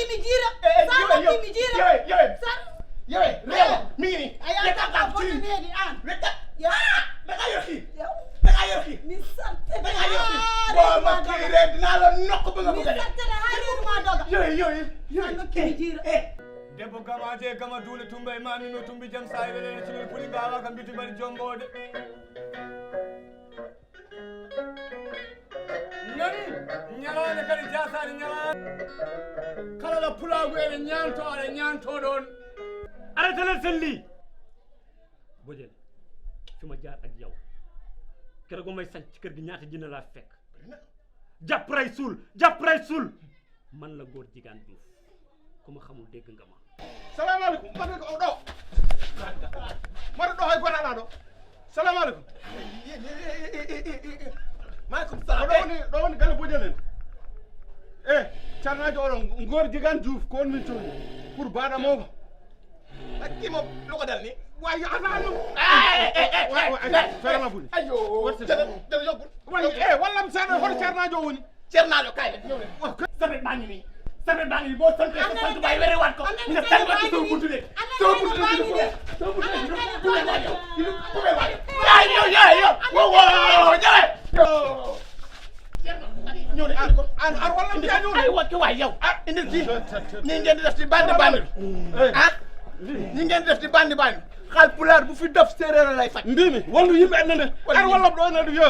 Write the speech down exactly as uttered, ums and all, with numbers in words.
Mi jiira. Eh, eh, sar yowe, yowe, mi jiira. Yowe, yowe. Sar. Yowe, rewa, mi ngi nii. Aya, reka ka bonne nedi an. Reka. Ya. Ah, da nga yor kii. Ya. Da nga yor kii. Mi sarte. Da nga yor kii. Boo ma kii rek, dinaa la nokk ba nga bëgg a dee. Mi sarte la hari ma doga. Yowe, yowe, yowe. Sar no kii mi jiira. Eh. Debbo gamaje gama duule tumba e mami no tumbi jam sa e welere cinol puli gawa kam biti mbaɗi jomboode. Nani? Ñalaande kadi jaasaani ñalaande. Kala ɗo pulaagu ene ñaanto, aɗa ñaanto ɗoon. Arrêté leen seen lii. Bojel, fi ma jaar ak yow. Keroog ba may sanc ci kër gi, ñaata jinne laa fekk. Jàpp rey suul, jàpp rey suul. Man la Ngor Jigaan Juuf. Ku ma xamul dégg nga ma. Salaamaaleykum, mbaɗ ko ɗo. Mbaɗ ɗo hay goto alaa ɗo. Salaamaaleykum. Maaleykum salaam. Ɗo woni, ɗo woni galle Bojel en. Eh, carnaajo oɗo Ngor Jigaan Juuf, ko on min cohli. Pour baɗa mo. Kii moom, lu ko dal ni? Waaye, ana lu? Eh, eh, eh, eh, eh. Feere ma buri. Ayo, jërë, jërë yokkul. Waaye, eh, wallam seeɗa, hoto carnaajo o woni? Ceernaajo, kaay rek, ñëw leen. Safet baa ngi nii. Safet baa ngi nii, boo santee sa sant baay, were waat ko. Nga sant ko sama buntu de. Sama buntu de, sama buntu de. Kubel waay yow. Kubel waay yow. Yaay yow, yaay yow. Wow, wow, jële. Yow. Ñëw de, andi ko. An, an, wala indi ko. Ay, wa, ki waay yow. Ah, indil kii. Nii ngeen di def ci bandi bandi. Ah? Nii ngeen di def ci bandi bandi. Haalpulaar bu fi dof séeréer lay faj. Mbii mi, wallu yimɓe en nande. Ar walla ɗo nande yo.